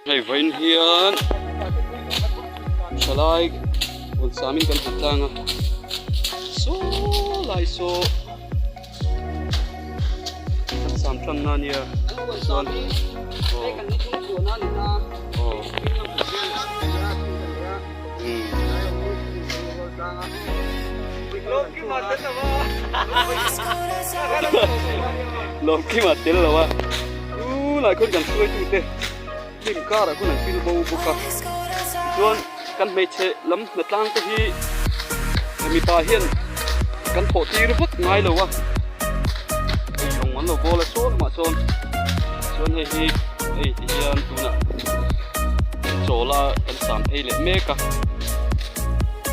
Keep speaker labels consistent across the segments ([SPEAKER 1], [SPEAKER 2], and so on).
[SPEAKER 1] Hei vawiin hian thalai huan samin kan han tlang a saw lai saw kan sam tan na nia chuan aw Lawmkima tel lo a tunah khawn kan hruaitute hlim karah khawn an pil bo bawk a tichuan kan hmeichhe lam hnatlang te hi mipa hian kan thawh tir vak ngai lo a hei rawng an lo bawl a sawn mah sawn chuan hei hi hei ti hian tunah chawl a kan sam phei leh mek a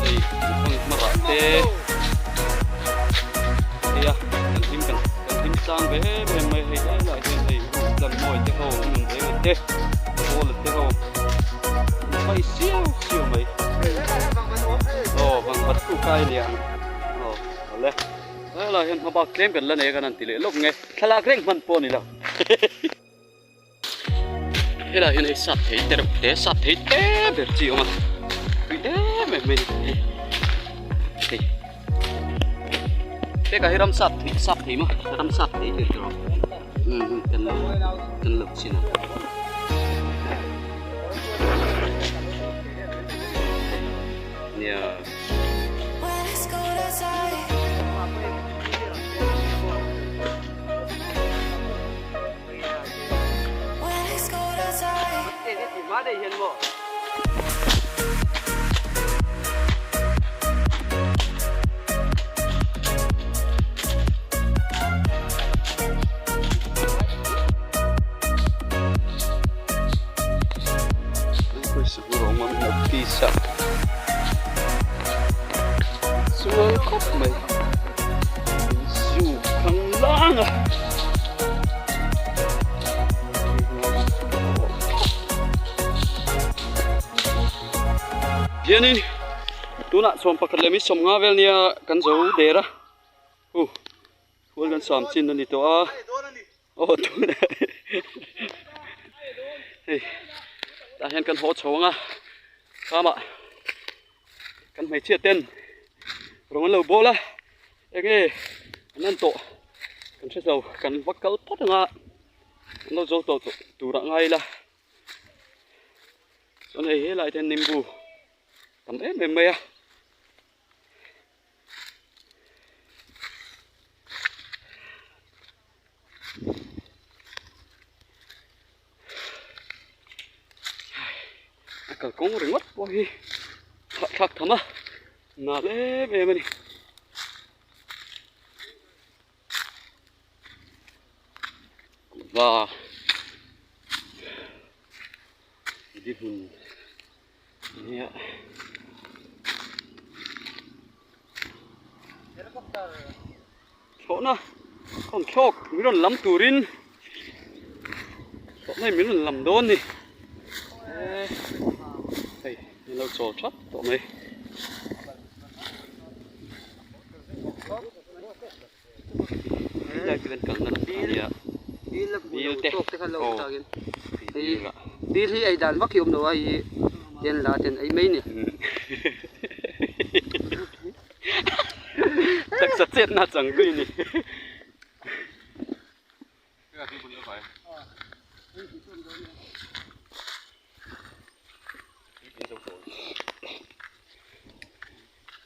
[SPEAKER 1] hei kan hmang hmarah te hei a kan hlim kan kan hlim tlang ve em em mai hei helaiah hian hei tlang mawi te ho nun reng te bawla te ho an pai siau siau mai aw vangvat tu kai a nia aw awle helaiah hian hmabak tlem kan la nei a kan han ti leh lawk nge thlalak reng hman pawh a ni lo. Helaiah hian hei sap thei te reuh te sap thei te ber chi a awm a tui em em mai a ni hei hekah hi ram sap thei sap thei maw ram sap thei tih tur umm kan lo kan lo chin a nia. Chuan khawp mai zu khang lang a. Hianin tunah chhuan pakhat leh mi sawmnga vel nia kan zo der a hu hual kan sam chin a ni tawh a aw tunah hei tah hian kan haw chho ang a khamah kan hmeichhia ten rawng an lo bawl a. Enge an en tawh kan hre zo kan va kal phawt anga an lo zo tawh tur ah ngai ila chuan hei helai te hian nimbu tam em em mai a. A kalkawng ringawt pawh hi thlak tham a nal em em a ni. Kuhva di hmun a nia. Thlawhna rawn thlawk min rawn lam turin thlawhna hi min rawn lam dawn ni hei min lo chawl thap tawh mai. Helai chu kan kalna lam a nia dil te aw
[SPEAKER 2] dil hi ei dan vak hi awm lo a i ten la ten ei mai ni.
[SPEAKER 1] Taksa chet na chang zui ni.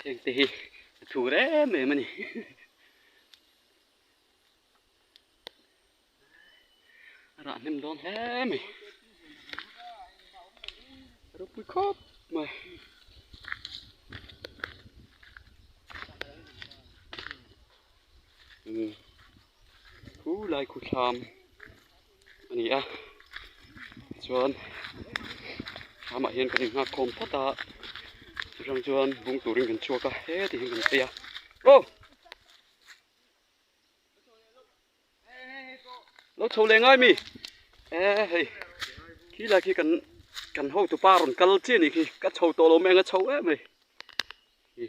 [SPEAKER 1] Heng te hi a thur em em a ni. A rah hnem dawn hle mai. A ropui khawp mai. Khu lai khu thlam a ni a chuan thlamah hian kan inghak khawm phawt a chutang chuan bung turin kan chhuak a heti hian kan phei a aw. Lo chho leh ngai mi e hei khi lai khi kan kan hotu pa rawn kal chiah a nih khi ka chho tawh lo mai ang a chho em mai hi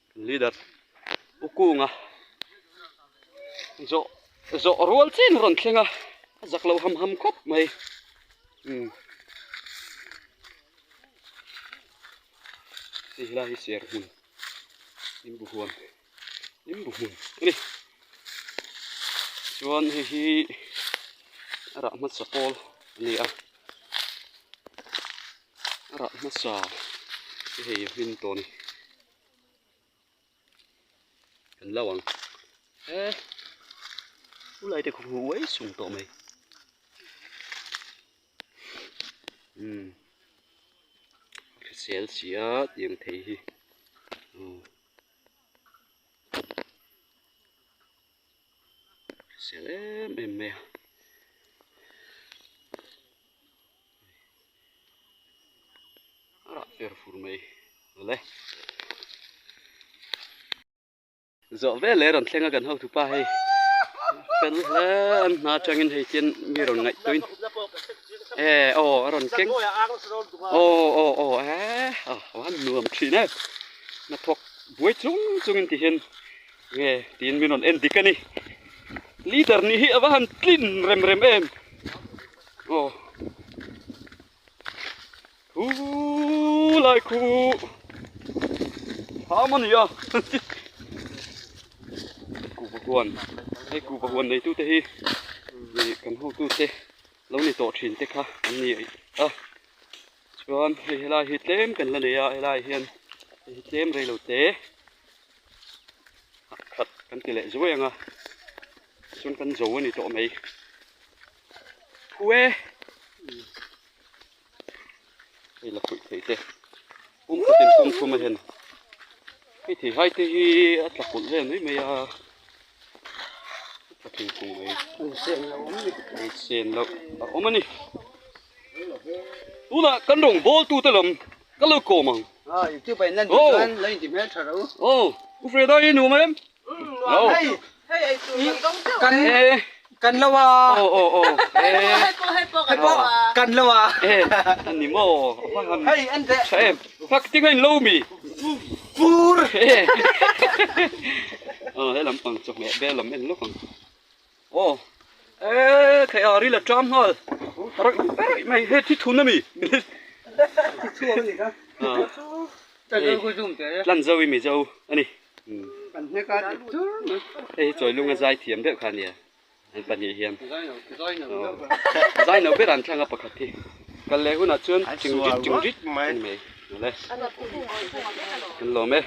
[SPEAKER 1] kan leader u kunga zawh zawh rual chiah in a rawn thleng a a zak lo ham ham khawp mai. Umm hei helai hi ser hmun limbu huan limbu hmun a ni chuan hei hi a rah hmasa pawl a ni a a rah hmasa te hei a hmin tawh a ni. Kan lo ang e ulai te khaw uai sung tawh mai umm hrisel si a tiang thei hi aw hrisel em em mai a. A rah fer fur mai awle. Zawh vel leh rawn thleng a kan hotu pa hei fel hle an hna atangin hei hian mi rawn ngaihtuahin e aw a rawn keng aw aw aw e a han nuam thin e hnathawk buai chung chungin ti hian nge tiin min rawn en dik a ni leader nih hi a va han tlin rem rem em. Aw Khu lai khu Tham a ni a Kuhva huan hei kuhva huan neitu te hi ih kan hotu te lo ni tawh thin te kha an ni a chuan hei helai hi tlem kan la nei a helai hian hei hi tlem rei lo te khat kan ti leh zuai ang a chuan kan zo a ni tawh mai. Phu e hei la phuih thei te pum khatin pum thum a hen hei thei hai te hi a tla kulh vel mai mai a a tla thei thung mai ei sen loh a awm a ni tunah kan rawn bawl tu te lam ka lo kawm ang aw u Freda i nuam em.
[SPEAKER 2] Kan lo a. Hei pawh kan lo a.
[SPEAKER 1] Ani maw hei an te tha em fak ting in lo mi
[SPEAKER 2] pur
[SPEAKER 1] ờ he lampang chawhmeh bel lam en lawk ang aw e thei a ril a ṭam nghal rawih rawih mai he thi thun ami
[SPEAKER 2] thi chhuak ani kha
[SPEAKER 1] tlan zo i mizo ani. Hei hi Chawilunga zai thiam deuh kha a nia an pahnih hian zai no ber an thlang a pakhat hi kal leh hunah chuan ching rit ching rit a ni mai awle kan lawm e.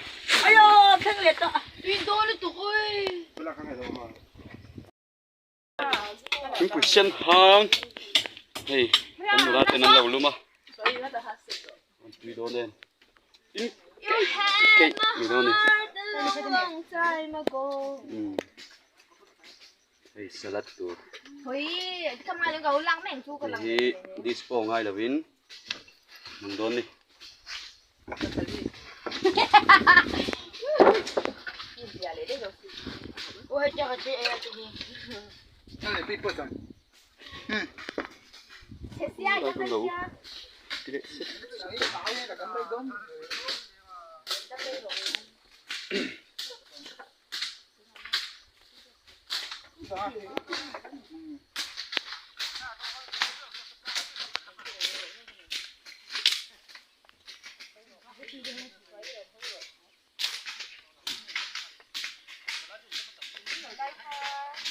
[SPEAKER 1] Thingpui sen hang hei kan nula ten an lo lum a an tui dawn em in keih keih ni dawn a ni hei salad tur hei hi dish pawh ngai lovin hmang dawn a ni.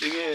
[SPEAKER 1] Enge.